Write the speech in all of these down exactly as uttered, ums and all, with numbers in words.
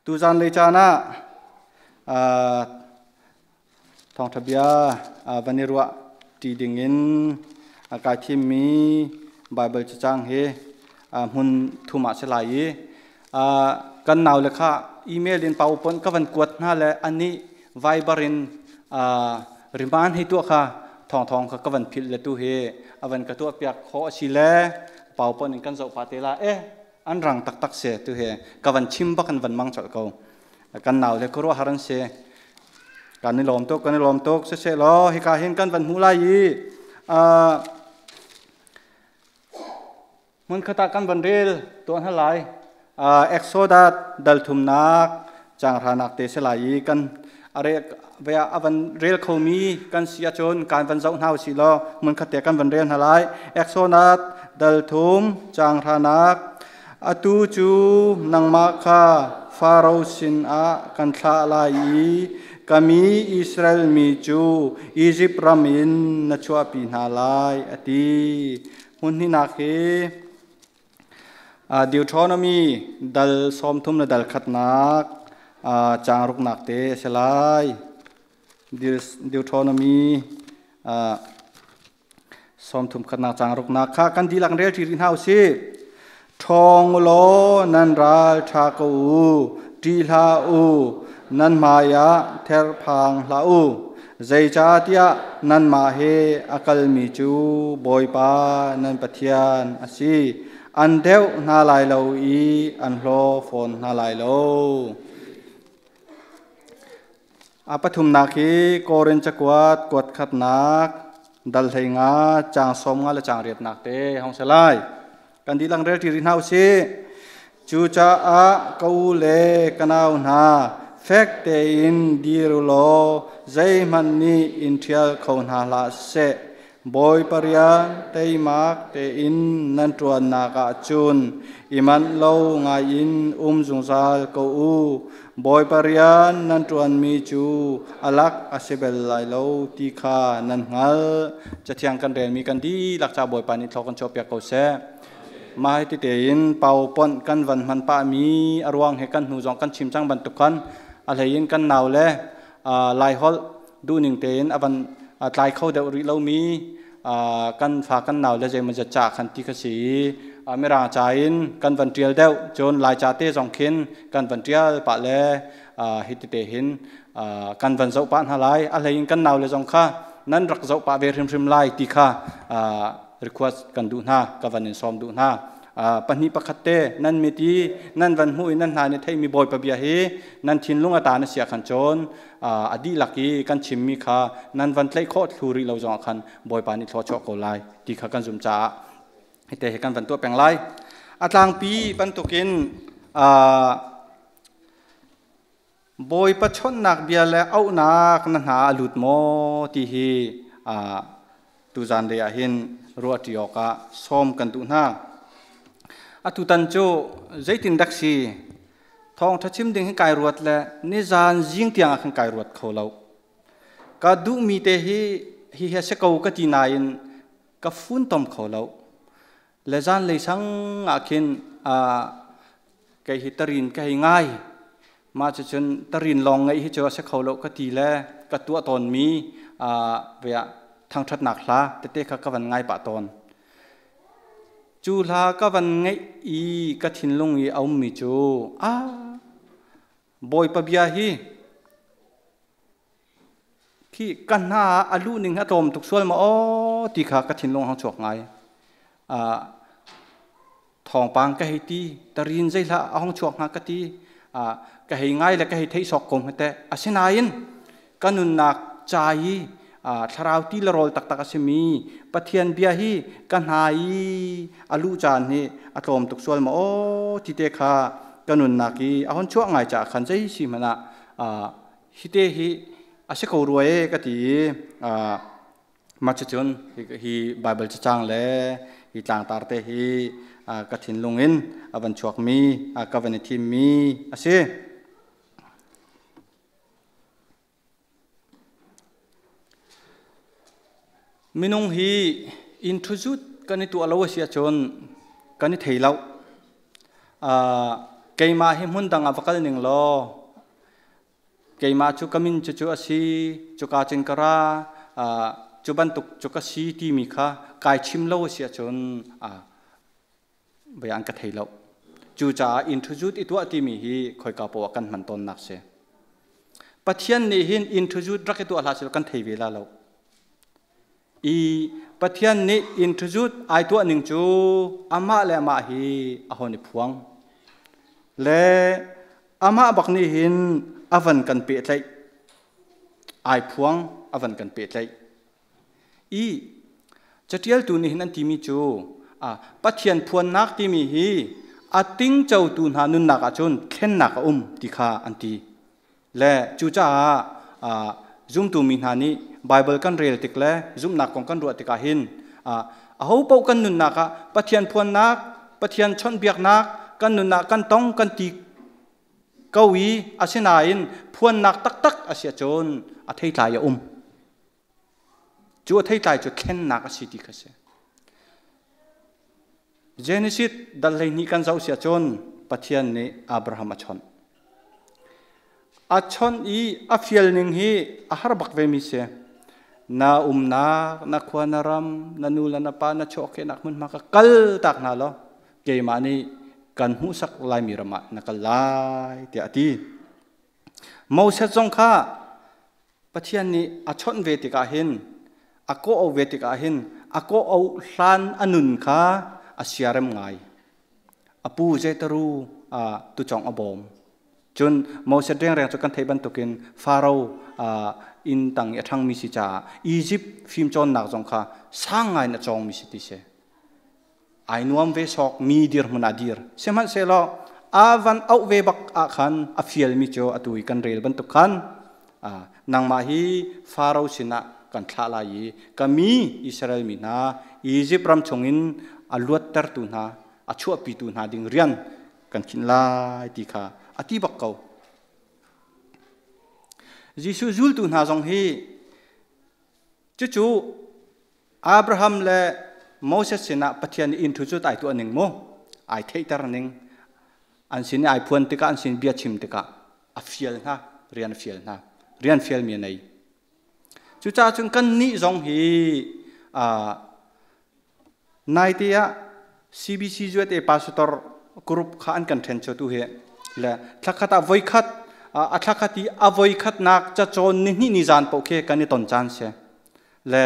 Tuzan lei caan ah, aa, thawngthabia, aa, van i ruah ti dingin, aa, kai thimmi Bible cacang hi, aa, hmun thum ah si lai i, aa, kan nau le kha email in PowerPoint ka van kuat hna le anih Viber in, aa, remind hi tuah kha thawngthawng kha ka van philh le tu hi a van ka tuah piak khawh a si le PowerPoint in kan zoh pah te la eh an rang taktak se tu hi ka van chim bak an van mang colh ko. Kan nau le khuaruah har an se. Kan i lawm tuk, kan i lawm tuk, sese law, hi ka hin kan van hmuh lai i, aa, hmun khatah kan van rel tuah hna lai. Aa, Exodus dal thumnak cang hranak te si lai i kan a re-, ve-, a van rel khomi kan si ahcun kan van zoh hna uh si law, hmun khat te kan van rel hna lai. Exodus dal thum cang hranak. Atu cu nangmah kha Faro sinah kan thlah lai i ka mi Israel mi cu Izipt ram in na chuahpi hna lai, a ti. Hmun hnihnak hi, aa, Deuteronomy dal sawmthum le dal khatnak, aa, cang ruknak te a si lai. Deut-, Deuteronomy, aa, sawmthum khatnak cang ruknak kha kan dihlak rel ṭi rih hna u sih. Ṭhawng u law, nan ral ṭha ko u, ṭih hlah u, nan hmaiah therphang hlah u. Zeicahtiah nanmah he a kalmi cu Bawipa nan Pathian a si. An deuh hna lai lo i an hlaw fawn hna lai lo. A pathumnak hi Korin cakuat, kuat khatnak, dal hleinga, cang sawmnga le cang riatnak te hong si lai. Kan dihlak rel ṭi rih hna u sih. Cucaah ka u le ka nau hna, fek tein dir u law, zeihmanh nih in ṭhial kho hna hlah seh. Bawipa rian teimak tein nan ṭuannak ah cun i manh lo ngaiin um zungzal ko u. Bawipa rian nan ṭuanmi cu a lak a si bel lai lo ti kha nan hngalh. Cathiang kan relmi kan dihlak ca Bawipa nih thlaw kan chuahpiak ko seh. Mah hi tete in PowerPoint kan van hman pahmi a ruang he kan hnu zong kan chim cang bantuk khan a hlei in kan nau le, aa, Laiholh duhning tein a van, aa, tlai kho deuh rih lomi, aa, kan fa kan nau le zeimawzat caah khan ti kha si i, aa, Mirang ca in kan van ṭial deuh, cun Lai ca te zong khin kan van ṭial pah le, aa, hi tete hin, aa, kan van zoh pah hna lai. A hlei in kan nau le zong kha nan rak zoh pah ve hrimhrim lai ti kha, aa, request kan duh hna, ka van in sawm duh hna. Aa, pahnih pakhat te nan mit i nan van hmuh i nan hna nih theihmi Bawipa bia hi nan thinlung a ta na si ah khan cun, aa, a dihlak i kan chimmi kha nan van tlaih khawh thlu rih lo zong ah khan Bawipa nih thlawchuah ko lai ti kha kan zum caah hite hi kan van tuah peng lai. A tlangpi bantukin, aa, Bawipa chawnhnak bia le auhnak na hna a lut maw ti hi, aa, tuzan lei ah hin ruahṭi awkah sawm kan duh hna. A tutan cu zeitindah si? Thawngṭha chim ding hi kai ruat le nizan zing tiangah khin kai ruat kho lo. Ka duhmi te hi, hi hi a si ko ka ti nain ka funtom kho lo. Le zan lei sang ah khin, aa, kei hi tarin ka hei ngai. Mah cucun tarin lawng ngeih hi cu a si kho lo ka ti le ka tuah tawnmi, aa, ve ah thangṭhatnak hla tete kha ka van ngai pah tawn. Cu hla ka van ngeih i ka thinlung i a ummi cu, aa, Bawipa bia hi khi ka hna ah a luh ning a tlawm tuk sual maw aw ti kha ka thinlung a hong chuak ngai. Aa, thawngpang ka hei ti, tarin zeihlah a hong chuak hnga ka ti, aa, ka hei ngai le ka hei theih sawk ko hmete. Asinain ka nunnak ca i, aa, thlarau ti le rawl taktak a simi Pathian bia hi ka hna i a luh caan hi a tlawm tuk sual maw aw tite kha ka nunnak i a hon chuah ngai caah khan zei si hmanh ah, aa, hite hi a si ko rua e ka ti i, aa, mah cucun hi, hi Bible cacang le hi tlangtarte hi, aa, ka thinlung in a van chuakmi, aa, ka van i thimmi a si. Minung hi inn thuzut kan i tuah lo a si ahcun kan i thei lo. Aa, Keimah hi hmun dangah va kal ning law, keimah cu ka min cucu a si, cuka cin ka ra, aa, cu bantuk cu ka si timi kha kai chim lo a si ahcun, aa, voi an ka thei lo. Cucaah introduce i tuah timi hi khoika poah kan hman tawnnak si. Pathian nih hin introduce rak i tuah hlah si lo kan thei ve la lo. I Pathian nih introduce ai tuah ning cu amah le amah hi a hon i phuang. Le amah bak nih hin a van kan pehtlaih. Ai phuang a van kan pehtlaih. I catialtu nih hin an timi cu, a, Pathian phuannak timi hi a tingcotu hna nunnak ahcun thlennak a um ti kha an ti. Le cucaah, aa, zumtu mi hna nih Baibal kan rel tik le zumhnak kong kan ruah tikah hin, aa, ahopaoh kan nunnak ah Pathian phuannak, Pathian chawnhbiaknak kan nunnak kan tong kan ti ko i, asinain phuannak taktak a si ahcun a theitlai a um. Cu a theitlai cu thlennak a si ti kha si. Genesis dal hleihnih kan zoh si ahcun Pathian nih Abraham a chawnh. A chawnh i a fial ning hi a har bak ve mi si. Na umnak, na khua, na ram, na nu le na pa, na chuahkhehnak hmunhma kha kaltak hna law, keimah nih kan hmuhsak Laimi ram ah na kal lai, tiah a ti. Moses zong kha Pathian nih a chawnh ve tikah hin, a kawh auh ve tikah hin, a kawh auh hlan a nun kha a siarem ngai. A pu Jethro, aa, tucawng a bawm. Cun Moses rengreng cu kan theih bantukin Faro, aa, inn tang i a ṭhangmi si caah Egypt fimcawnnak zong kha sang ngai in a cawngmi si ti si. Ai nuam ve sawk mi dirhmun ah dir. Sihmanhsehlaw a van auh ve bak ah khan a fialmi cu atu i kan rel bantuk khan, aa, nangmah hi Faro sinah kan thlah lai i ka mi Israel mi hna Egypt ram chungin a luattertu hna, a chuahpitu hna ding rian kan khinh lai ti kha a ti bak ko. Jesuh zultu hna zong hi cucu Abraham le Moses sinah Pathian nih introduce ai tuah ning mu, ai theihter ning. An sin nih ai phuan tikah, an sin bia chim tikah a fial hna, rian a fial hna, rian fialmi a nei. Cucaah cun kannih zong hi, aa, naite ah C B C Z A pastor group kha an kan ṭhen cu tu hi le thlakhat ah voikhat, aa, a thlakhat i a voikhatnak cacawn ni hnih ni zan paoh khi kan i ton caan si. Le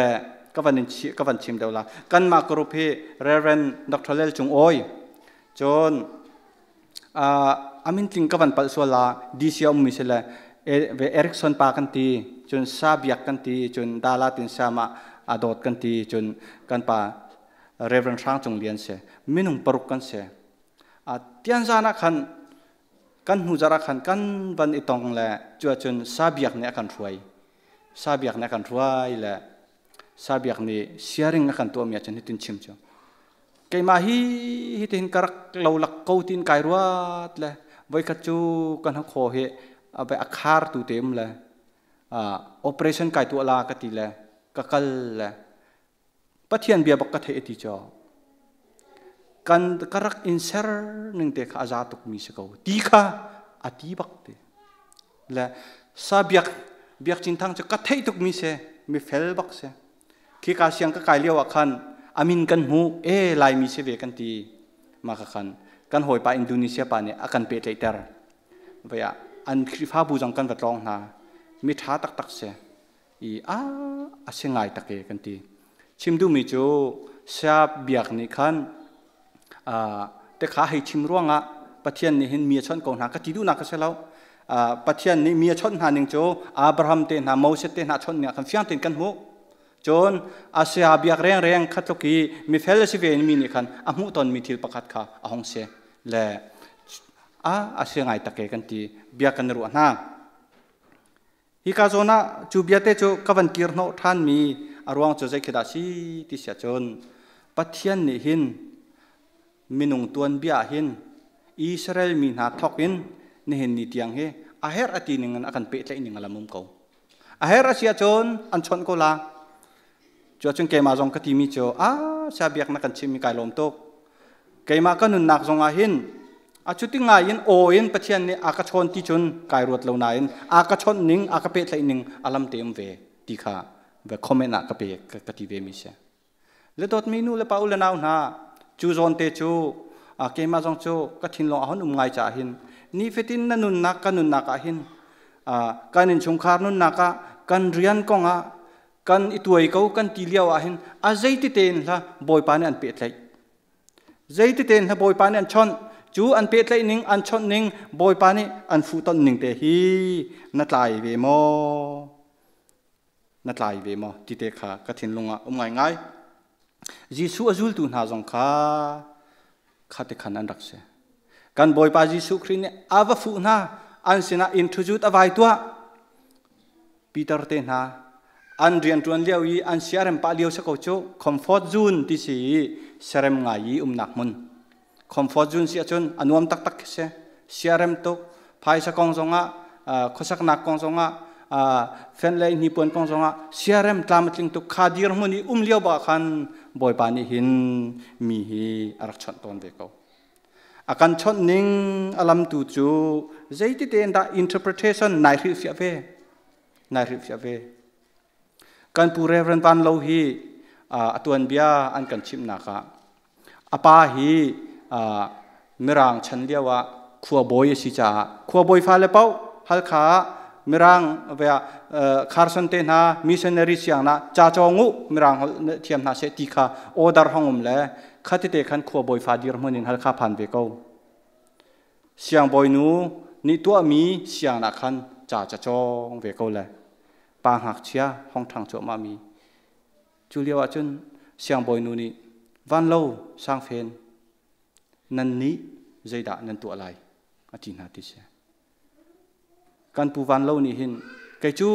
ka van in chi-, ka van chim deuh la. Kanmah group hi Reverend Doctor Lel Cung Awi. Cun, aa, a min tling ka van palh sual la, D C a ummi si le, E-, ve Erickson pa kan ti, cun Sa Biak kan ti, cun Dala tin Sa mah a dawt kan ti, cun kan pa Reverend Hrang Cung Lian si. Minung paruk kan si. A, tianzan ah khan kan hnu zarh ah khan kan van i tong le, cuah cun Sa Biak nih a kan hruai. Sa Biak nih a kan hruai le Sa Biak nih sharing a kan tuahmi ah cun hitin chim cu. Keimah hi, hitihin ka rak lo lak ko tiin kai ruat le, voikhat cu kan hawkhaw hi a, a khartu te um le, aa, operation kai tuah la ka ti le, ka kal le, Pathian bia bak ka theih a ti cu. Kan ka rak inser ning te kha a za tukmi si ko ti kha a ti bak ti. Le Sa Biak, Biak Cin Thang cu ka theih tukmi si, mi fel bak si. Khika siang ka kai lio ah khan a min kan hmuh, e, Laimi si ve kan ti. Mah kha khan kan hawipa Indonesia pa nih a kan pehtlaihter. Voi ah an Khrihfabu zong kan va tlawng hna. Mi ṭha taktak si. I a, a si ngai tak e kan ti. Chim duhmi cu Sa Biak nih khan, aa, tekha hei chim ruangah Pathian nih hin mi a chawnh ko hna ka ti duhnak a si lo. Aa, Pathian nih mi a chawnh hna ning cu Abraham te hna, Moses te hna a chawnh ning ah khan fiang tein kan hmuh. Cun a Sa Biak rengreng khat tluk i mi fel a si ve mi nih khan a hmuh tawnmi thil pakhat kha a hong si le a, a si ngai tak e kan ti. Bia kan ruah hna. Hika zawn ah cu biate cu ka van kir hnawh ṭhanmi a ruang cu zeikhit ah si ti si ahcun Pathian nih hin minung tuanbia ah hin Israel mi hna thawk in nihin ni tiang hi a herh a ti ning in a kan pehtlaih ning a lam um ko. A herh a si ahcun an chawnh ko la. Cu ahcun keimah zong ka timi cu, a, Sa Biak na kan chimmi kai lawm tuk. Keimah ka nunnak zongah hin A cuti ngai-in aw-in Pathian nih a ka chawn ti cun kai ruat lo nain a ka chawnh ning, a ka pehtlaih ning a lamte um ve ti kha ve comment ah ka pe ka, ka ti ve mi sia. Le dawtmi nu le pa u le nau hna, cu zawnte cu, a, keimah zong cu ka thinlung a hon um ngai caah hin, nifatin na nunnak, ka nunnak ah hin, a, kan innchungkhar nunnak ah, kan rian kong ah, kan i tuai ko kan ti lio ah hin, a zeitite in hla Bawipa nih an pehtlaih. Zeitite in hla Bawipa nih an chawnh, cu an pehtlaih ning, an chawnh ning, Bawipa nih an fuhton ning te hi na tlai ve maw? Na tlai ve maw? Tite kha ka thinlung ah um ngaingai. Jesuh a zultu hna zong kha khate khan an rak si. Kan Bawipa Jesuh Khrih nih a va fuh hna, an sinah introduce a vai tuah. Peter te hna an rianṭuan lio i an siarem pah lio si ko cu, comfort zone ti si i siarem ngai i umnak hmun. Comfort zone si ahcun a nuam taktak khi si. Siarem tuk, phaisa kong zongah, aa, khuasaknak kong zongah, aa, fan le hnipuan kong zongah siarem tlam a tling tuk kha dirhmun i um lio bak khan Bawipa nih hin mi hi a rak chawnh tawn ve ko. A kan chawnh ning a lamtu cu zeitite in dah interpretation nai hrilhfiah ve. Nai hrilhfiah ve. Kan pu Reverend Van Lo hi, aa, a tuanbia an kan chimhnak ah a pa hi, aa, Mirang chan lio ah khuabawi a si caah khuabawi fale paoh Halkha ah Mirang ve ah, aa, Carson te hna missionary sianginn ah ca cawng uh, Mirang holh thiam hna seh ti kha order hong um le khatite khan khuabawi fa dirhmun in Halkha phan ve ko. Siangbawinu nih tuahmi sianginn ah khan ca ca cawng ve ko le pa ngakchia hong ṭhang cuahmahmi. Cu lio ahcun siangbawinu nih, "Van Lo, Sangfen, nannih zeidah nan tuah lai?" a ti hna ti si. Kan pu Van Lo nih hin, "Kei cu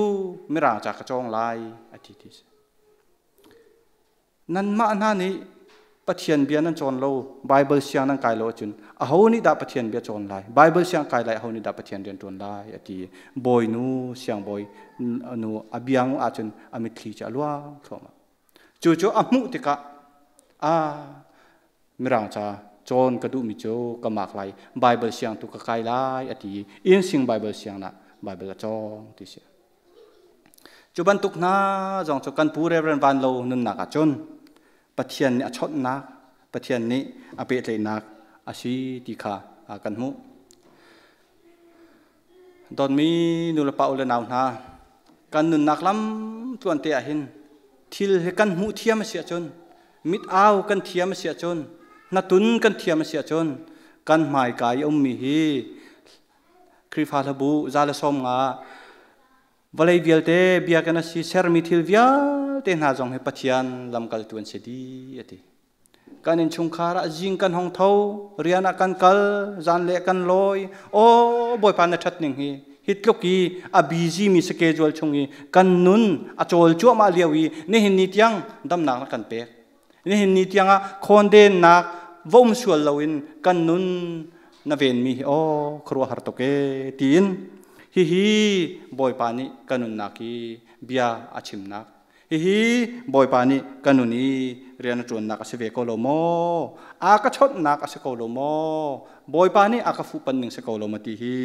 Mirang ca ka cawng lai," a ti ti si. "Nanmah hna nih Pathian bia nan cawn lo, Baibal siang nan kai lo ahcun aho nih dah Pathian bia cawn lai? Baibal siang kai lai, aho nih dah Pathian rianṭuan lai?" a ti. Bawinu, siangbawi nu a biang ahcun a mitthli cu a luang thluahmah. Cucu a hmuh tikah, "A, Mirang ca cawn ka duhmi cu ka mak lai, Baibal siang tu ka kai lai," a ti. Inn sing Baibal siang ah Baibal a cawng ti si. Cu bantuk hna zong cu kan pu Reverend Van Lo nunnak ahcun Pathian nih a chawnhnak, Pathian nih a pehtlaihnak a si ti kha, aa, kan hmuh. Dawtmi nu le pa u le nau hna, kan nunnak lam tluante ah hin thil hi kan hmuh thiam a si ahcun, mit au kan thiam a si ahcun, hnatun kan thiam a si ahcun, kan hmaikai a ummi hi Khrihfa hlabu za le sawmnga, vawlei vialte biakinn a si, sermi thil vialte hna zong hi Pathian lamkaltu an si dih a ti. Kan innchungkhar ah zing kan hong tho, rian ah kan kal, zanleh kan lawi. Aw, Bawipa na ṭhat ning hi. Hi tluk i a busy mi schedule chung i kan nun a cawl cuahmah lio i nihin ni tiang damnak na kan pek. Nihin ni tiangah khawndennak va um sual loin kan nun na venmi hi aw, khuaruahhar tuk e, tiin hihi Bawipa nih ka nunnak i bia a chimnak. Hihi Bawipa nih ka nun i rian a ṭuannak a si ve ko lo maw? A ka chawnhnak a si ko lo maw? Bawipa nih a ka fuhpan ning si ko lo maw ti hi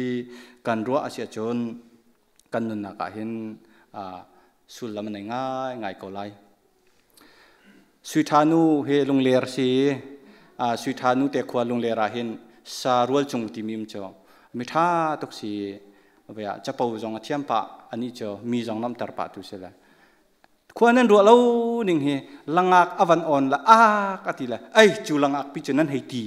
kan ruah a si ahcun kan nunnak ah hin, aa, sullam a nei ngaingai ko lai. Suithanu hi Lungler si, aa, Suithanu te khua Lungler ah hin sa rual cung timi um cu mi ṭha tuk si, a ve ah capo zong a thiam pah, anih cu mi zong namter pah tu si le. Khua nan ruah lo ning hi, langak a van awn la ak a ti le, "Ei, cu langak pi cu nan hei ti.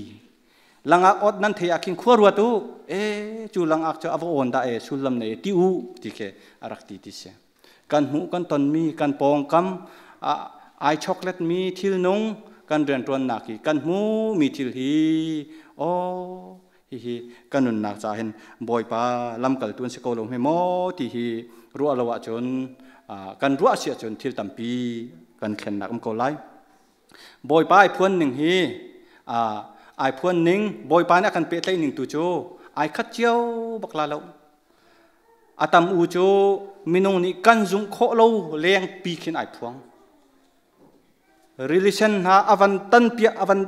Langak awt nan thei ah khin khua ruat uh, e, cu langak cu a va awn dah e, sullam nei e, ti uh," ti khe a rak ti ti si. Kan hmuh kan tonmi, kan pawngkam, a, ai chocolate mi thilnung, kan rianṭuannak i kan hmuhmi thil hi, aw, hihi ka nunnak caah hin Bawipa lamkaltu an si ko lo hi maw ti hi ruah lo ahcun, aa, kan ruah si ahcun thil tampi kan thlennak um ko lai. Bawipa ai phuan ning hi, aa, ai phuan ning, Bawipa nih a kan pehtlaih ning tu cu ai khat cio bak lai lo. A tam u cu minung nih kan zumh khawh lo lengpi khin ai phuang. Religion hna a van tanpiak, a van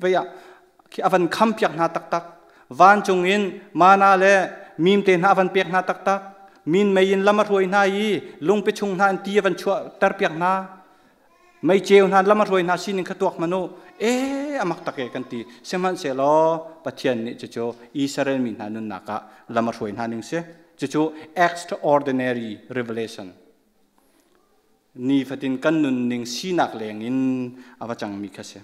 vei ah, khi a van khampiak hna taktak. Vancung in manna le mimte hna a van pek hna taktak, min mei in lam a hruai hna i lungpi chung hna in ti a van chuahter piak hna, meiceu hna lam a hruai hna sining kha tuak hmanh uh, e, a maktak e kan ti. Sihmanhsehlaw Pathian nih cucu Israel mi hna nunnak ah lam a hruai hna ning si. Cucu extraordinary revelation, nifatin kan nunning sinak lengin a va cangmi kha si.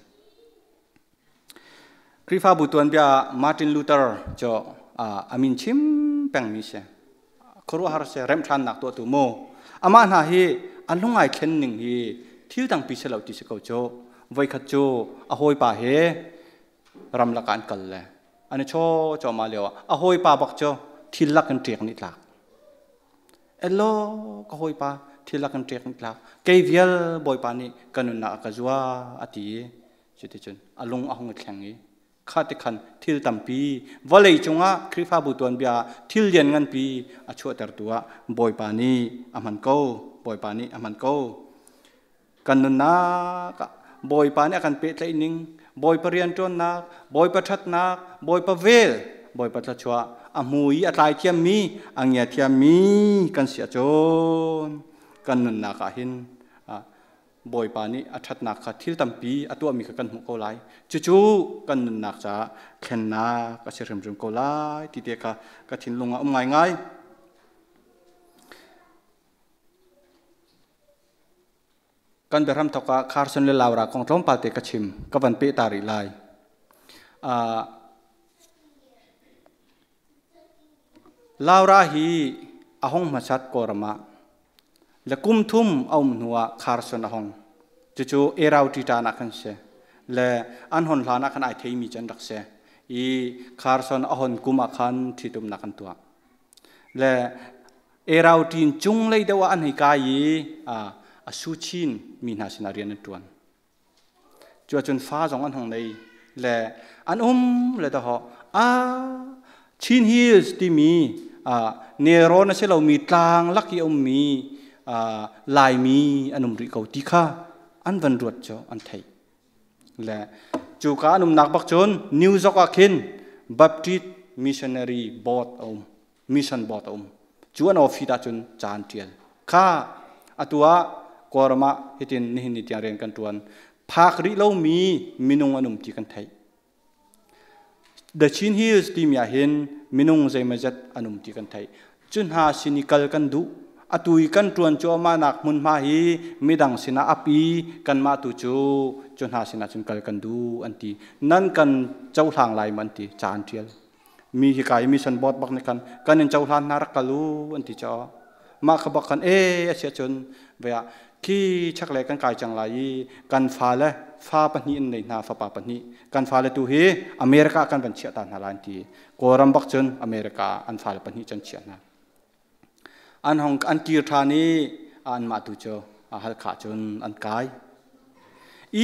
Khrihfabu tuanbia Martin Luther cu, aa, a min chim pengmi si. Khuaruahhar si, remhṭhannak tuahtu mu. Amah hna hi a lungai thlen ning hi thil dangpi si lo ti si ko cu. Voikhat cu a hawipa hi ramlak ah an kal le an i chaw cawmah lio ah a hawipa bak cu thil lak in ṭek nih tlak. Elo, ka hawipa, thil lak in ṭek nih tlak. Kei vial Bawipa nih ka nunnak a ka zua, a ti. Cuticun a lung a hung i thleng i kha tikhan thil tampi vawlei cungah Khrihfabu tuanbia thil lian nganpi a chuahtertu ah Bawipa nih a hman ko, Bawipa nih a hman ko. Kan nunnak ah Bawipa nih a kan pehtlaih ning, Bawipa rianṭuannak, Bawipa ṭhatnak, Bawipa vel, Bawipa thluachuah a hmu i a tlaithiammi, a ngiathiammi kan si ahcun kan nunnak ah hin, ah, Bawipa nih a ṭhatnak kha thil tampi a tuahmi kha kan hmuh ko lai. Cucu kan nunnak caah thlennak a si hrimhrim ko lai tite kha ka thinlung ah um ngaingai. Kan biahram thawk ah Carson le Laura kong tlawmpalte ka chim, ka van pehta rih lai. Aa, Laura hi a hong hmasat Kawlram ah le kum thum a um hnuah Carson a hong. Cucu Irrawaddy ṭan ah khan si le an hon hlan ah khan aa theimi cu an rak si i Carson a hon kum ah khan ṭhitumnak an tuah. Le Irrawaddy in cunglei deuh ah an hei kai i, aa, a Suchin mi hna sinah rian an ṭuan. Cu ahcun fa zong an hong nei le an um le dahawh, aa, Chin Hills timi, aa, nelrawn a si lomi tlang lak i a ummi, aa, Laimi an um rih ko ti kha an van ruat cu an theih. Le cuka an umnak bak cun New York ah khin Baptist Missionary Board a um, Mission Board a um. Cu an office ah cun ca an ṭial. Kha atu ah Kawlram ah hitin nihin ni tiang rian kan ṭuan. Phak rih lomi minung an um ti kan theih. The Chin Hills timi ah hin minung zeimawzat an um ti kan theih. Cu hna sin i kal kan duh. Atu i kan ṭuan cuahmahnak hmunhma hi midang sinah ap i kanmah tu cu cu hna sinah cun kal kan duh an ti. Nan kan cohlang lai maw an ti, ca an ṭial. Mi hi kai Mission Board bak nih khan kan in cohlan hna rak kal uh an ti caah mah kha bak khan e a si ahcun, vei ah khi chaklei kan kai cang lai i kan fale fa pahnih an nei hna, fapa pahnih. Kan fale tu hi America kan van chiah ta hna lai an ti. Kawlram bak cun America an fale pahnih cu an chiah hna. An hong an kir ṭhan i anmah tu cu a Halkha cun an kai.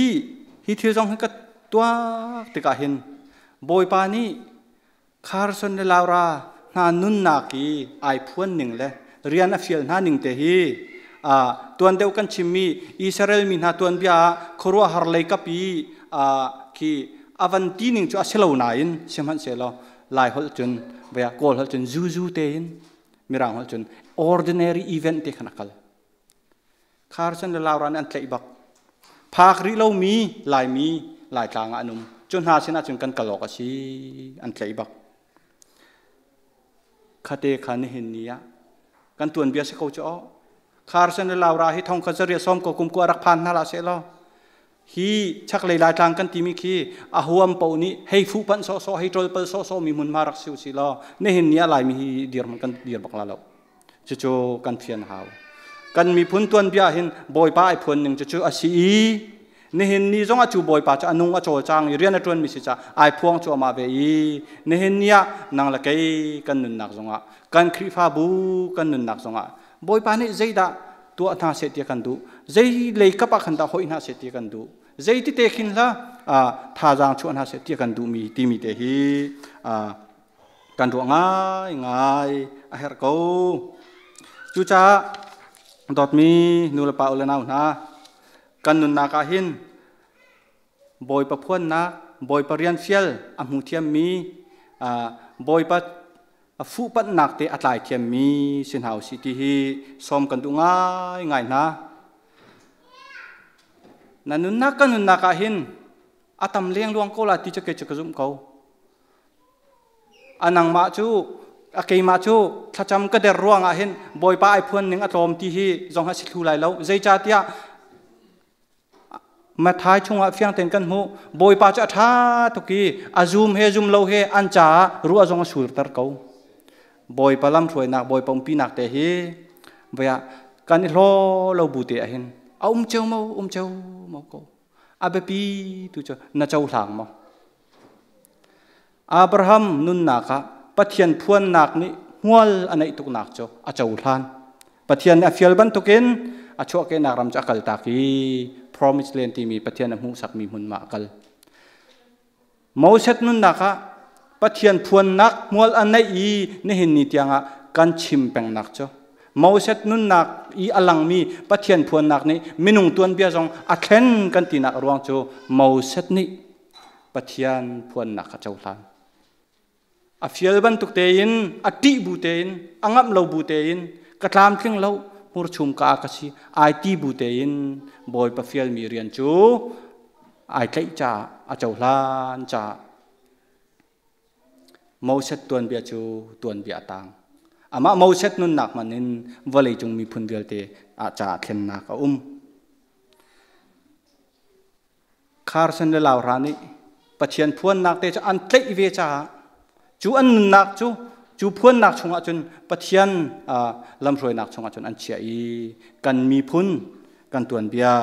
I hi thil zong hi ka tuak tikah hin Bawipa nih Carson le Laura hna nunnak i aa phuan ning le rian a fial hna ning te hi, aa, tuan deuh kan chimmi Israel mi hna tuanbia ah khuaruahhar lei kap i, aa, khi a van ti ning cu a si lo nain, sihmanhsehlaw Lai holh cun, vei ah Kawl holh cun zuzu tein, Mirang holh cun ordinary event te khan a kal. Carson le Laura nih an tlaih bak. Phak rih lomi Laimi Laitlang ah an um. Cu hna sinah cun kan kal awk a si, an tlaih bak. Khate kha nihin ni ah kan tuanbia si ko cu aw. Carson le Laura hi thongkhat zariat sawm ko kum kua a rak phan hna hlah sehlaw, hi chaklei Laitlang kan timi khi a huam paoh nih hei fuh panh sawhsawh, hei ṭol pal sawhsawh mi hmunhma rak si uh si law, nihin ni ah Laimi hi dirhmun kan dir bak la lo. Cucu kan fian hau. Kan miphun tuanbia hin Bawipa aa phuan ning cucu a si i, nihin ni zongah cu Bawipa cu a nung a cawlcang i rian a ṭuanmi si caah aa phuang cuahmah ve i, nihin ni ah nang le kei kan nunnak zongah, kan Khrihfabu kan nunnak zongah Bawipa nih zeidah tuah hna seh tiah kan duh, zei leikap ah khan dah hoih hna seh tiah kan duh, zei tite khin hla, aa, thazaang chuah hna seh tiah kan duhmi timi te hi, aa, kan ruah ngaingai a herh ko. Cucaah dawtmi nu le pa u le nau hna, kan nunnak ah hin Bawipa phuannak, Bawipa rianfial a hmuthiammi, a, Bawipa a fuhpatnakte a tlaithiammi si hna uh sih ti hi sawm kan duh ngaingai hna. Na nunnak ka nunnak ah hin a tam lengluang ko lai ti cu kei cu ka zumh ko. A nangmah cu, a keimah cu thlacam ka der ruangah hin Bawipa ai phuan ning a tlawm ti hi zong a si thlu lai lo. Zeicahtiah Matthai chungah fiangten kan hmuh, Bawipa cu a ṭha tuk i a zum he zum lo he an caah ruah zong a sulter ko. Bawipa lamhruainak, Bawipa umpinak te hi voiah kan i hlaw lo bu te ah hin a um ceu mo, um ceu mo ko. A biapi tu cu na cohlang maw? Abraham nunnak ah Pathian phuannak nih hmual a neih tuknak cu a cohlan. Pathian nih a fial bantukin a chuahkehnak ram cu a kaltak i Promised Land timi Pathian a hmuhsakmi hmun mah a kal. Moses nunnak ah Pathian phuannak hmual a neih i nihin ni tiangah kan chim pengnak cu Moses nunnak i a langmi Pathian phuannak nih minung tuanbia zong a thlen kan tinak ruang cu Moses nih Pathian phuannak a cohlan. A fial bantuk tein, a ṭih bu tein, a ngamh lo bu tein, ka tlamtling lo, hmurchum ka a ka si, ai ti bu tein Bawipa fialmi rian cu ai tlaih caah a cohlan caah Moses tuanbia cu tuanbia a tang. Amah Moses nunnak hmanin vawleicung miphun vialte ah caah thlennak a um. Carson le Laura nih Pathian phuannak te cu an tlaih ve caah cu an nunnak cu, cu phuannak chungah cun Pathian, aa, lamhruainak chungah cun an chiah i kan miphun, kan tuanbia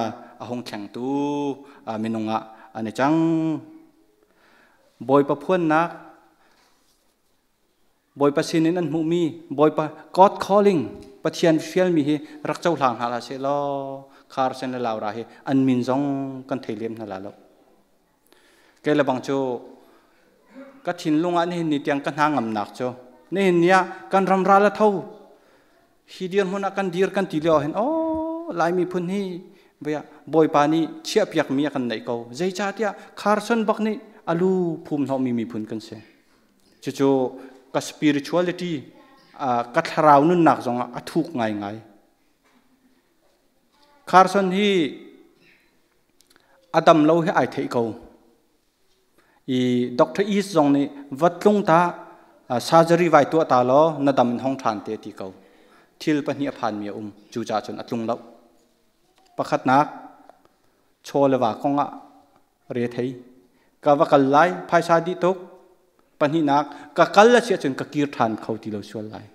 a hung thlengtu, aa, minung ah an i cang. Bawipa phuannak, Bawipa sinin an hmuhmi, Bawipa God calling, Pathian fialmi hi rak cohlang hna hlah sehlaw, Carson le Laura hi an min zong kan thei lem hna lai lo. Kei le bang cu ka thinlung ah nihin ni tiang ka hnangamnak cu nihin ni ah kan ramral a tho. Hi dirhmun ah kan dir kan ti lio hin, aw, Lai miphun hi, voiah Bawipa nih chiahpiakmi a kan neih ko. Zeicahtiah Carson bak nih a lu phum hnawhmi miphun kan si. Cucu ka spirituality, aa, ka thlarau nunnak zongah a thuk ngaingai. Carson hi a dam lo hi ai theih ko. I Doctor East zong nih va tlung ta, aa, surgery vai tuah ta law, na dam in hong ṭhan te a ti ko. Thil pahnih a phanmi a um, cucaah cun a tlung lo. Pakhatnak, chaw le va kongah rethei. Ka va kal lai, phaisa dih tuk. Pahnihnak, ka kal a si ahcun ka kir ṭhan kho ti lo sual lai.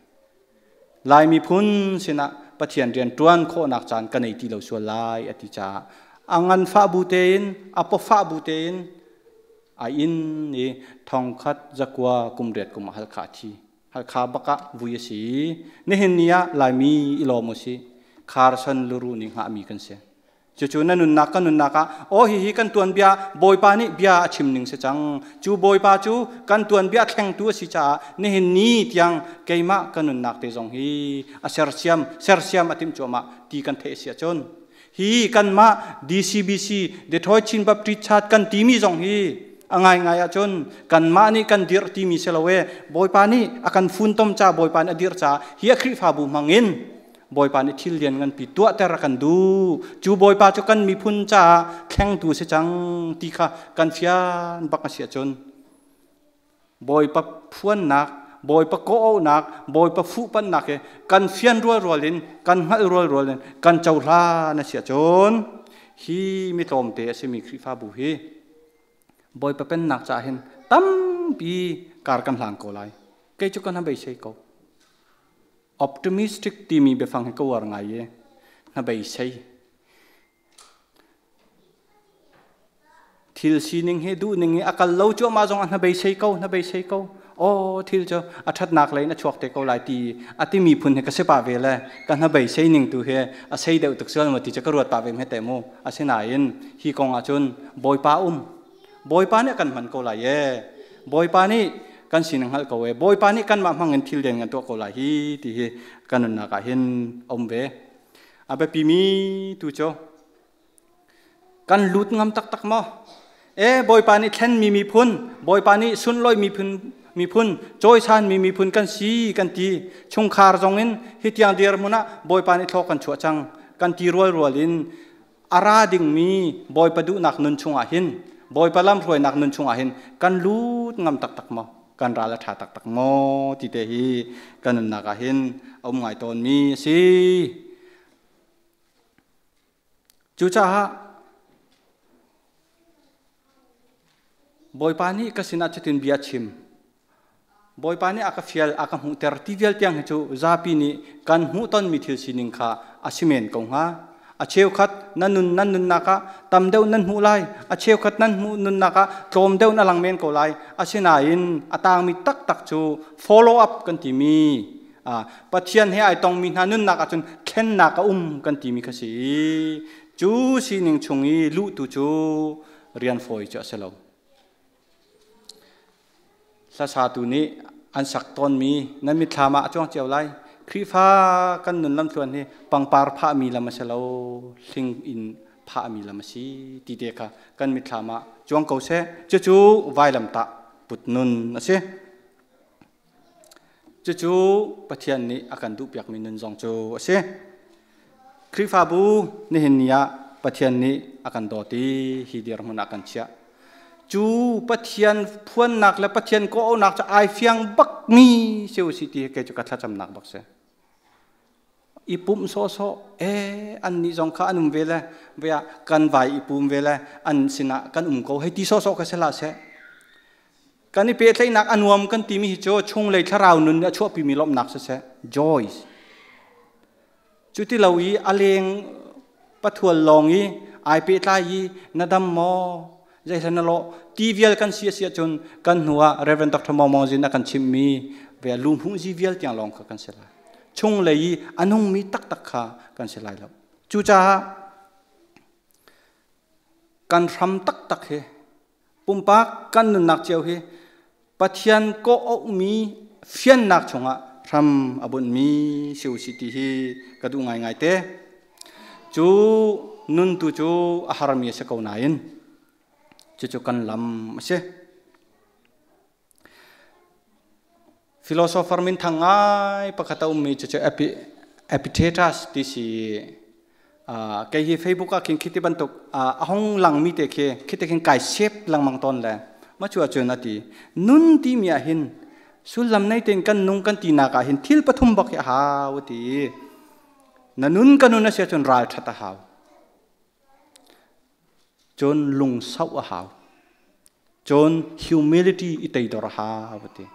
Lai miphun sinah Pathian rian ṭuan khawhnak caan ka nei ti lo sual lai, a ti caah a nganfah bu tein, a puafah bu tein a inn i thongkhat zakua kum riat kum ah Halkha a thi. Halkha bakah vui a si. Nihin ni ah Laimi i lawm uh si. Carson Luru nih hngahmi kan si. Cucu na nunnak, ka nunnak ah, aw, hihi kan tuanbia Bawipa nih bia a chim ning si cang. Cu Bawipa cu kan tuanbia a thlengtu a si caah nihin ni tiang keimah ka nunnak te zong hi a sersiam, sersiam a timh cuahmah ti kan theih a si ahcun, hi kanmah D C B C, Detroit Chin Baptist Church kan timi zong hi a ngaingai ahcun kanmah nih kan dirh timi si lo e. Bawipa nih a kan funtom caah, Bawipa nih a dirh caah hi a Khrihfabu hmangin Bawipa nih thil lian nganpi tuahter a kan duh. Cu Bawipa cu kan miphun caah thlengtu si cang ti kha kan fian bak a si ahcun, Bawipa phuannak, Bawipa kawhnak, Bawipa fuhpatnak hi kan fian rualrual in, kan hngalh rualrual in, kan cohlan a si ahcun, hi mi tlawmte a simi Khrihfabu hi Bawipa pennak caah hin tampi kar kan hlang ko lai. Kei cu kan ha beisei ko. Optimistic timi biafang hi ka uar ngai i hna beisei. Thil sining hi, duhning hi a kal lo cuahmah zong a hna beisei ko, hna beisei ko. Aw, thil cu a ṭhatnak lei in a chuak te ko lai ti a timi phun hi ka si pah ve le ka hna beisei ning tu hi a sei deuh tuk sual maw ti cu ka ruat pah ve mete mu. Asinain hi kong ahcun Bawipa um. Bawipa nih a kan hman ko lai e. Bawipa nih kan sining hngalh ko e. Bawipa nih kanmah hmangin thil den ngan tuah ko lai hi ti hi ka nunnak ah hin a um ve. A biapimi tu cu kan lut ngam taktak maw? E, Bawipa nih thlenmi miphun, Bawipa nih sunlawih miphun, miphun, cawisan mi miphun kan si kan ti. Chungkhar zongin hih tiang dirhmun ah Bawipa nih thlawk kan chuah cang kan ti rualrual in, a ra dingmi Bawipa duhnak nun chungah hin, Bawipa lamhruainak nun chungah hin kan lut ngam taktak maw, kan ral a ṭha taktak maw tite hi kan nunnak ah hin a um ngai tawnmi a si. Cucaah Bawipa nih ka sinah cutin bia chim, Bawipa nih a ka fial, a ka hmuhter ti vial tiang hi cu zapi nih kan hmuh tawnmi thil sining kha a si men ko hnga. A cheukhat nan nun, nan nunnak ah tam deuh nan hmuh lai, a cheukhat nan hmuh nunnak ah tlawm deuh na lang men ko lai. Asinain a tangmi taktak cu follow up kan timi, aa, Pathian he aa tongmi hna nunnak ahcun thlennak a um kan timi kha si i, cu sining chung i luhtu cu rianfawi cu a si lo. Hlasatu nih an sak tawnmi nan mitthlam ah a cuang cio lai. Khrihfa kan nun lamtluan hi pangpar phahmi lam a si lo, hling in phahmi lam a si tite kha kan mitthlam ah cuang ko seh. Cucu vailamtah put nun a si. Cucu Pathian nih a kan duhpiakmi nun zong cu a si. Khrihfabu nihin ni ah Pathian nih a kan dawt i hi dirhmun ah kan chiah. Cu Pathian phuannak le Pathian kawh-auhnak cu aa fiang bakmi si uh si ti hi kei cu ka thlacamnak bak si. I pumh sawhsawh, e, annih zong kha an um ve le, ve ah kan vai i pum ve le, an sinah kan um ko, hei ti sawhsawh kha si hlah seh. Kan i pehtlaihnak a nuam kan timi hi cu chunglei thlarau nun nih a chuahpimi lawmhnak siseh, joys. Cuti lo i a leng pathual lawng i aa pehtlai i na dam maw, zeihla na lawh ti vial kan si a si ahcun kan hnuah Reverend Doctor Mawng Mawng Zin a kan chimhmi ve a luhmhungzi vial tiang lawng kha kan si lai. Chunglei i a nungmi taktak kha kan si lai lo. Cucaah kan hram taktak hi, pumpak kan nunnak cio hi Pathian kawh-auhmi fiannak chungah hram a bunhmi si uh si ti hi ka duh ngaingai te. Cu nuntu cu a harmi a si ko nain cucu kan lam a si. Philosopher minthang ngai pakhat a ummi cucu Epi-, Epictetus ti si. Aa, kei hi Facebook ah khin khiti bantuk, aa, a hong langmi te khi khiti khin kai sep langmang tawn le. Macu ahcun a ti, nun timi ah hin sullam nei tein kan nung kan tinak ah hin thil pathum bak hi a hau a ti. Na nun ka nun a si ahcun ralṭhat a hau. Cun lungsauh a hau. Cun humility i teidor a hau a ti.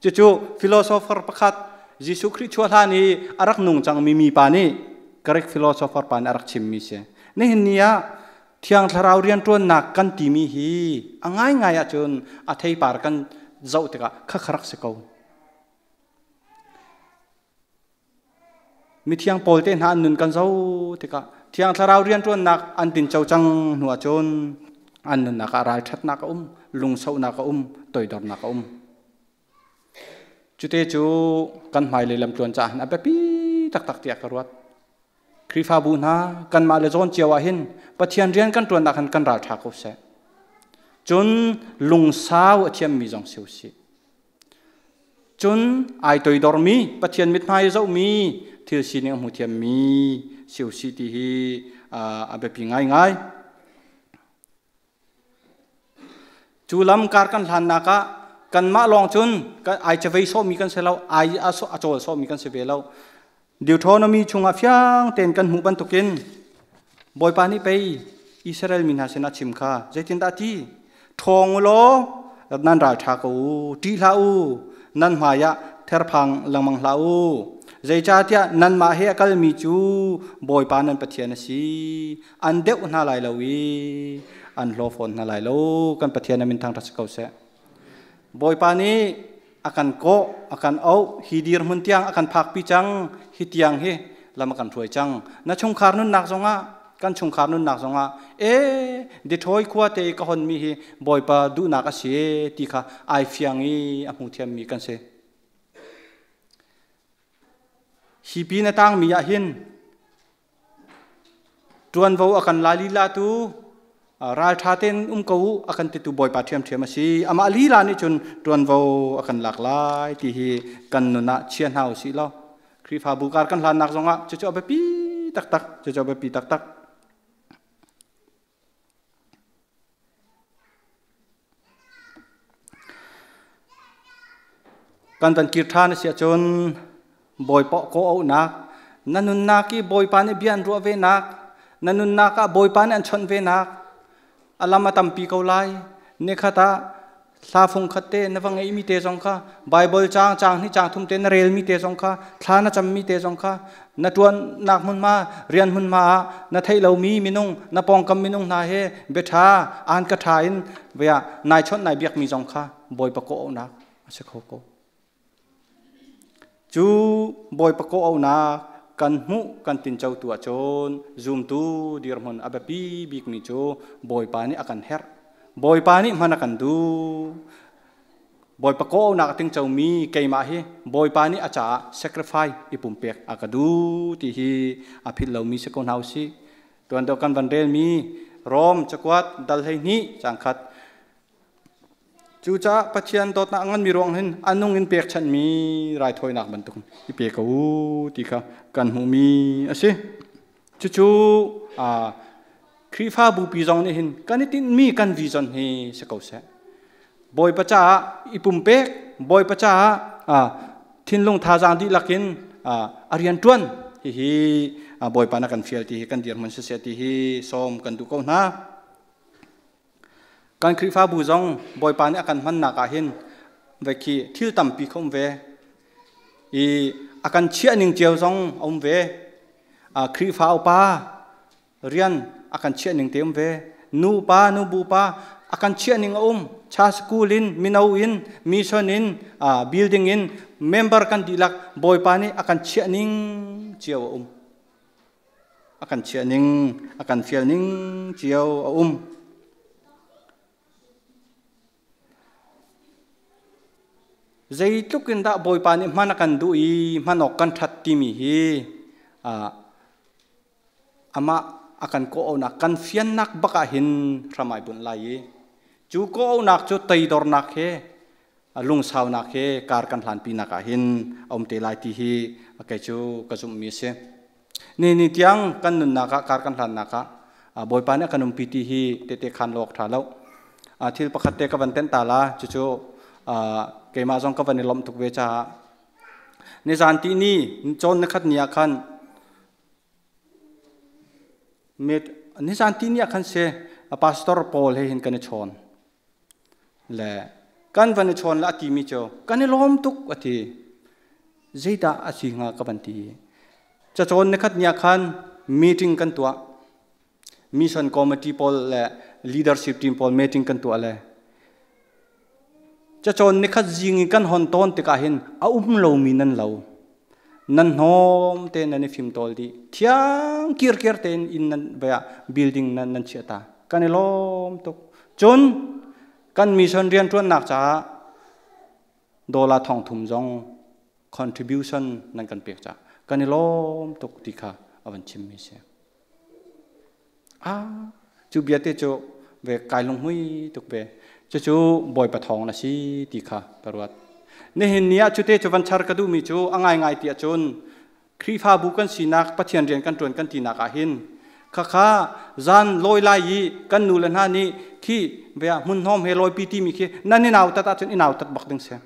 Cucu philosopher pakhat, Jesuh Khrih chuah hlan i a rak nungcangmi mipa nih, Greek philosopher pa nih a rak chimmi si. Nihin ni ah Thiang Thlarau rianṭuannak kan timi hi a ngaingai ahcun a theipar kan zoh tikah khakha rak si ko. Mithiang pawlte hna an nun kan zoh tikah Thiang Thlarau rianṭuannak an tinco cang hnu ahcun an nunnak ah ralṭhatnak a um, lungsauhnak a um, toidornak a um. Cute cu kan hmailei lamtluan caah hin a biapi taktak tiah ka ruat. Khrihfabu hna kanmah le zawn cio ah hin Pathian rian kan ṭuannak khan kan ralṭha ko seh. Cun lungsau a thiammi zong si uh sih. Cun aa toidormi, Pathian mithmai a zohmi thil sining a hmu thiammi si uh sih ti hi, aa, a biapi ngaingai. Cu lam kar kan hlannak ah kanmah lawng cun kan aa cavei sawhmi kan si lo, aa a, a cawl sawhmi kan si ve lo. Deuteronomy chungah fiang tein kan hmuh bantukin Bawipa nih pei Israel mi hna sinah chim kha zeitindah a ti? Ṭhawng u law, nan ralṭha ko u, ṭih hlah u, nan hmaiah therphang lengmang hlah u. Zeicahtiah nanmah he a kalmi cu Bawipa nan Pathian a si. An deuh hna lai lo i an hlaw fawn hna lai lo, kan Pathian a min thangṭhat si ko seh. Bawipa nih a kan kawh, a kan auh, hi dirhmun tiang a kan phakpi cang, hi tiang hi lam a kan hruai cang. Na chungkhar nunnak zongah, kan chungkhar nunnak zongah, e, Detroit khua te i ka honmi hi Bawipa duhnak a si e, ti kha aa fiang i a hmu thiammi kan si. Hi pi na tangmi ah hin ṭuanvo a kan la lila tu, a, ralṭha ten um ko uh a kan titu Bawipa ṭhiamṭhiam a si. Amah lila nih cun ṭuanvo a kan lak lai ti hi kan nunah chiah hna uh sih law. Khrihfabu kar kan hlannak zongah cucu a biapi taktak, cucu a biapi taktak. Kan van kir ṭhan a si ahcun Bawipa kawh auhnak, na nunnak i Bawipa nih bia an ruah venak, na nunnak ah Bawipa nih an chawnh venak a lam a tampi ko lai. Nikhat ah hla fung khat te na va ngeih mite zong kha, Baibal cang, cang hnih, cang thum te na rel mite zong kha, thla na cam mite zong kha, na ṭuannak hmunhma, rian hmunhma ah na theih lomi minung, na pawngkam minung hna he biaṭha, an ka ṭha in, via nai chawnh nai biakmi zong kha Bawipa kawh auhnak a si kho ko. Cu Bawipa kawh auhnak kan hmuh kan tincotu ahcun zumtu dirhmun a biapi bikmi cu Bawipa nih a kan herh. Bawipa nih hman a kan duh. Bawipa kawh auhnak a tincomi keimah hi Bawipa nih a caah sacrifice i pumpek a ka duh ti hi a philh lomi si ko hna usih. Tuan deuh kan van relmi Rom cakuat dal hleihnih cangkhat. Cucaah Pathian dawtnak a nganmi ruang hin a nung in pekchanhmi raithawinak bantuk i pe ko uh ti kha kan hmuhmi a si. Cucu, aa, Khrihfa bupi zong nih hin kan i tinhmi kan vision hi si ko seh. Bawipa caah i pumpek, Bawipa caah, aa, thinlung thazaang dihlak in, aa, a rianṭuan hihi, aa, Bawipa na kan fial ti hi kan dirhmun siseh ti hi sawm kan duh ko hna. Kan Khrihfabu zong Bawipa nih a kan hmannak ah hin vekhi thil tampi kha um ve. I a kan chiah ning cio zong a um ve. A Khrihfa upa rian a kan chiah ning te um ve. Nu upa, nu bu upa a kan chiah ning a um. Church school in, mino in, mission in, a, building in, member kan dihlak Bawipa nih a kan chiah ning cio a um. A kan chiah ning, a kan fial ning cio a um. Zeitluk in dah Bawipa nih hman a kan duh i hman awk kan ṭhat timi hi, aa, amah a kan kawh auhnak kan fiannak bak ah hin hramai bunh lai i cu kawh auhnak cu toidornak he, a lungsaunak he kar kan hlanpinak ah hin a um te lai ti hi a kei cu ka zumhmi a si. Nihin ni tiang kan nunnak ah, kar kan hlannak ah, a, Bawipa nih a kan umpi ti hi tete khan lawk ṭha lo. A, thil pakhat te ka van tenh ta la, cucu, a, keimah zong ka van i lawmh tuk ve caah nizan ti ni, cawn nikhat ni ah khan, met, nizan ti ni ah khan se, a, pastor pawl he hin kan i chawn. Le kan van i chawn le a timi cu kan i lawm tuk a ti. Zeidah a si hnga ka van ti hi. Cacawn nikhat ni ah khan meeting kan tuah. Mission committee pawl le leadership team pawl meeting kan tuah le cacawn nikhat zing i kan hon tawn tikah hin a um lomi nan lo. Nan hnawm te nan i fim tawl dih. Thiang kirkir tein inn nan, bia, building nan, nan chiah ta. Kan i lawm tuk. Cun kan mission rianṭuannak caah dollar thong thum zong contribution nan kan pek caah kan i lawm tuk ti kha a van chimmi si. A, cu biate cu ve kai lunghmui tuk ve. Cucu Bawipa thawng na si ti kha ka ruat. Nihin ni ah cute cu van char ka duhmi cu a ngaingai ti ahcun Khrihfabu kan sinak Pathian rian kan ṭuan kan tinak ah hin khakha zan lawi lai i kan nu le hna nih khi ve ah hmun hnawm he lawipi timi khi nan i nautat ahcun i nautat bak ding si.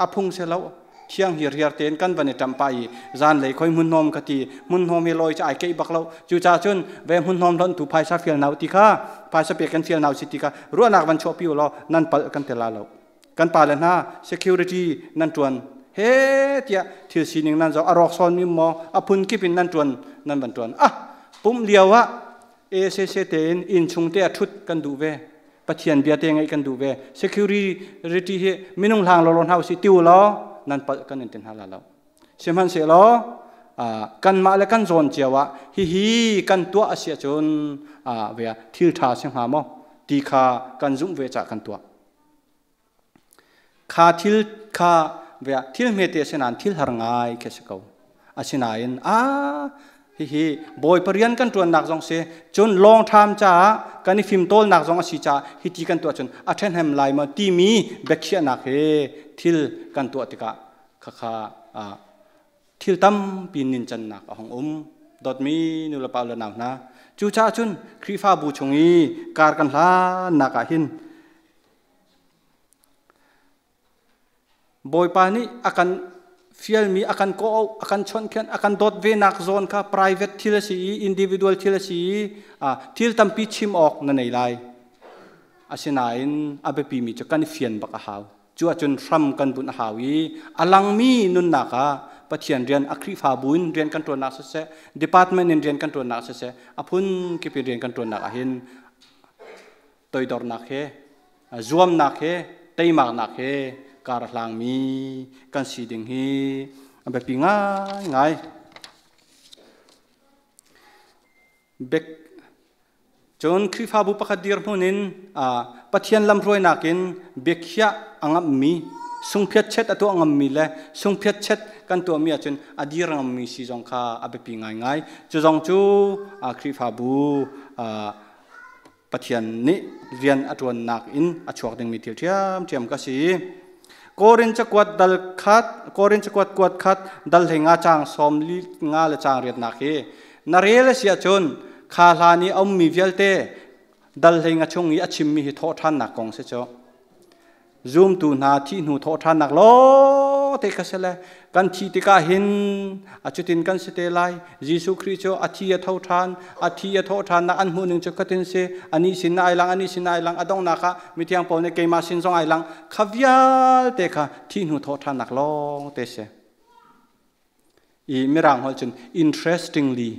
A phung si lo. Thiang hirhiar tein kan van i ṭamh pah i zanlei khoi hmun hnawm ka ti, hmun hnawm hi lawi ca ai keih bak lo. Cucaah cun ve hmun hnawm hlonhtu phaisa fial hna uh ti kha, phaisa pek kan fial hna uh si ti kha, ruahnak van chuahpi uh law, nan palh kan ti lai lo. Kan pa le hna security nan ṭuan. He tiah thil sining nan zoh, a rawk sawnmi maw, a phun kip in nan ṭuan, nan van ṭuan. Ah, pumh lio ah, A S A tein innchung te a ṭhut kan duh ve. Pathian biate ngeih kan duh ve. Security hi minung hlang lawlaw hna uh si ti uh law, nan palh kan in ti hna lai lo. Sihmanhsehlaw, aa, kanmah le kan zawn cio ah hihi kan tuah a si ahcun, aa, ve ah thil ṭha si hnga maw ti kha kan zumh ve caah kan tuah. Kha thil kha ve ah thil hmete a si nain thil har ngai khi a si ko. Asinain, aa, Hihi Bawipa rian kan ṭuannak zong si, cun long term caah kan i fimtawlnak zong a si caah hiti kan tuah cun a ṭhahnem lai maw timi bekkhiahnak hi thil kan tuah tikah khakha, ah, thil tampi nincannak a hong um. Dawtmi nu le pa u le nau hna, cucaah cun Khrihfabu chung i kar kan hlannak ah hin Bawipa nih a kan fialmi, a kan kawh, a kan chawnh khian, a kan dawt venak zawn kha private thil a si i, individual thil a si i, ah, thil tampi chim awk na nei lai. Asinain a biapimi cu kan i fian bak a hau. Cu ahcun hram kan bunh a hau i, a langmi nunnak ah Pathian rian, a Khrihfabu in rian kan ṭuannak siseh, department in rian kan ṭuannak siseh, a phun kip in rian kan ṭuannak ah hin toidornak he, zuamnak he, teimaknak he kar a hlangmi kan si ding hi a biapi ngaingai. Bek, cun Khrihfabu pakhat dirhmun in, aa, Pathian lamhruainak in biakhiah a ngammi, sungphiatchet a tuah ngammi le sungphiatchet kan tuahmi ahcun a dir ngammi si zong kha a biapi ngaingai. Cu zong cu, aa, Khrihfabu, aa, Pathian nih rian a ṭuannak in a chuak dingmi thil ṭhiamṭhiam kha si. Korin cakuat dal khat, Korin cakuat kuat khat, dal hleinga cang sawmli nga le cang riatnak hi na rel a si ahcun, kha hlan i a ummi vialte dal hleinga chung i a chimmi hi thawhṭhannak kong si cu. Zumtu hna thih hnu thawhṭhannak lawngte kha si le, kan thih tikah hin a cutin kan si te lai. Jesuh Khrih cu a thi a tho ṭhan, a thi a thawhṭhannak an hmuh ning cu khatin si, a nih sin na ai lang, a nih sin na ai lang, a donghnak ah mithiang pawl nih keimah sin zong ai lang, kha vialte kha thih hnu thawhṭhannak lawngte si. I Mirang holh cun interestingly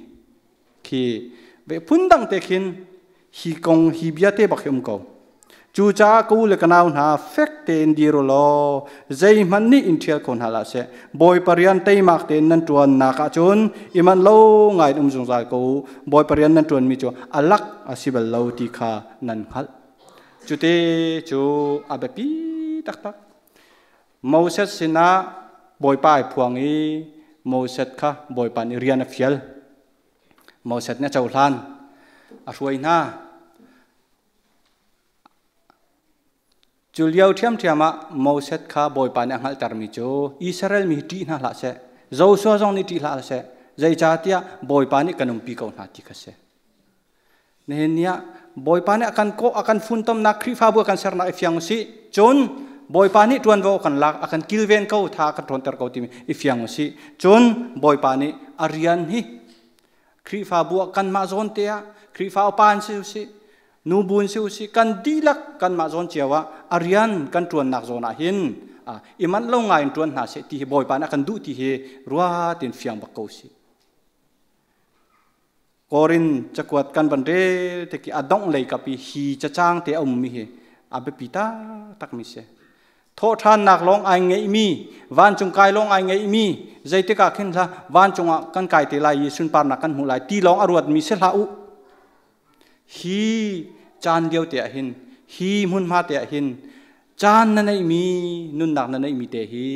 khi ve phundang te khin hi kong hi biate bak hi um ko. Cucaah ka u le ka nau hna fek tein dir u law, zeihmanh nih in ṭhial kho hna hlah seh. Bawipa rian teimak tein nan ṭuannak ahcun i manh lo ngai in um zungzal ko u. Bawipa rian nan ṭuanmi cu a lak a si bal lo ti kha nan hngalh. Cute cu a biapi taktak. Moses sinah Bawipa aa phuang i Moses kha Bawipa nih rian a fial. Moses nih a cohlan a hruai hna. Cu lio ṭhiamṭhiam ah Moses kha Bawipa nih a hngalhtermi cu Israel mi hi ṭih hna hlah seh, Joshua zong nih ṭih hlah seh, zeicahtiah Bawipa nih kan umpi ko hna ti kha si. Nihin ni ah Bawipa nih a kan kawh, a kan funtomnak, Khrihfabu a kan sernak i fiang usih. Cun Bawipa nih ṭuanvo a kan lak, a kan kilven ko, tha a kan ṭhawnter ko timi i fiang usih. Cun Bawipa nih a rian hi Khrihfabu ah kanmah zawnte ah, Khrihfa upa in si usih, nubu in si usih, kan dihlak kanmah zawn cio ah a rian kan ṭuannak zawn ah hin, a, i manh lo ngai in ṭuan hna seh ti hi Bawipa nih a kan duh ti hi ruat in fiang bak ko usih. Korin cakuat kan van rel tik i a dongh lei kap i hi cacangte a ummi hi a biapi taktakmi si. Thawhṭhannak lawng aa ngeihmi, vancung kai lawng aa ngeihmi, zeitikah khin hla vancung ah kan kai te lai i sunparnak kan hmuh lai ti lawng a ruatmi si hlah uh. Hi caan liote ah hin, hi hmunhmate ah hin, caan na neihmi, nunnak na neihmi te hi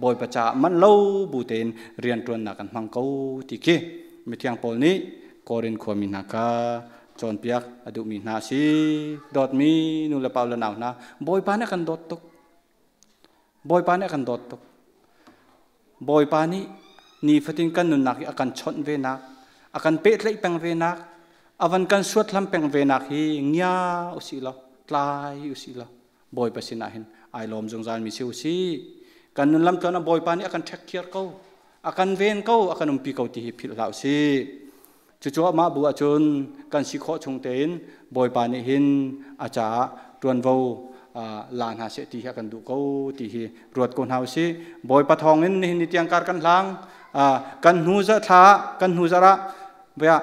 Bawipa caah manh lo bu tein rianṭuannak kan hmang ko ti khi mithiang pawl nih Korin khuami hna kha cawnpiak a duhmi hna a si. Dawtmi nu le pa u le nau hna, Bawipa nih a kan dawt tuk. Bawipa nih a kan dawt tuk. Bawipa nih nifatin kan nunnak hi a kan chawnh venak, a kan pehtlaih peng venak, a van kan suathlam peng venak hi ngia usih law, tlai usih law, Bawipa sinah hin aa lawm zungzalmi si usih. Kan nunlam tluan ah Bawipa nih a kan ṭhekkhiar ko, a kan ven ko, a kan umpi ko ti hi philh hlah usih. Cucu amah bu ahcun kan si khawh chung tein Bawipa nih hin a caah ṭuanvo, aa, la hna seh ti hi a kan duh ko ti hi ruat ko hna usih. Bawipa thawngin nihin ni tiang kar kan hlang, aa, kan hnu zarh thla, kan hnu zarh ah, bia,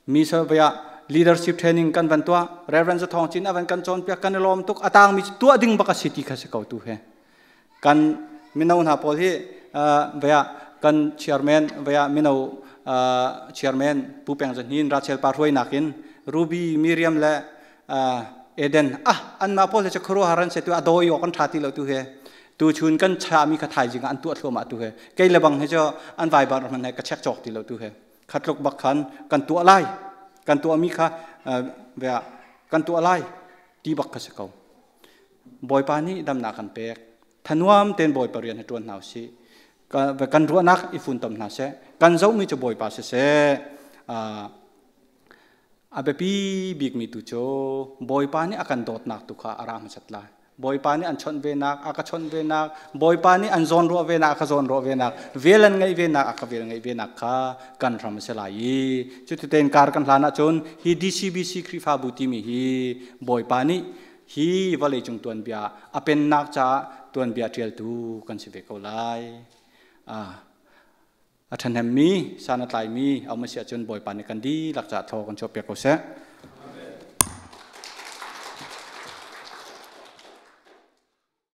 mi sa bia leadership training kan van tuah, Reverend Za Thawng Cin a van kan cawnpiak, kan i lawm tuk, a tangmi cu tuah ding bak a si ti kha si ko tu he. Kan mino hna pawl hi, aa, vaya kan chairman, vaya mino, aa, chairman Pu Peng Zan Hnin, Rachel pa hruainak in Ruby, Miriam le, aa, Eden, ah, anmah pawl hi cu khuaruahhar an si tu a dawi awk an ṭha ti lo tu he. Tu chun kan chahmi kha thaizing ah an tuah thluahmah tu he. Kei le bang hi cu an vaibar hman he ka check cawk ti lo tu he. Khatluk bak khan kan tuah lai, kan tuahmi kha, eh, bia, kan tuah lai, ti bak kha si ko. Bawipa nih damna kan pek. Thanuam ten Bawipa rian hi tuan hna usih. Ka, kan ruahnak i funtom hna seh. Kan zohmi cu Bawipa siseh. Ah, a biapi bikmi tu cu Bawipa nih a kan dawtnak tu kha a ra hmasat lai. Bawipa nih an chawnh venak, a ka chawnh venak, Bawipa nih an zawn ruah venak, a ka zawn ruah venak, vel an ngeih venak, a ka vel ngeih venak kha kan hram a si lai i, cuti tein kar kan hlan ahcun hi D C B C Khrihfabu timi hi Bawipa nih hi vawlei cung tuanbia a pennak caah tuanbia ṭialtu kan si ve ko lai. Ah, a ṭhahnemmi, san a tlaimi a um a si ahcun Bawipa nih kan dihlak caah thlaw kan chuahpiak ko seh.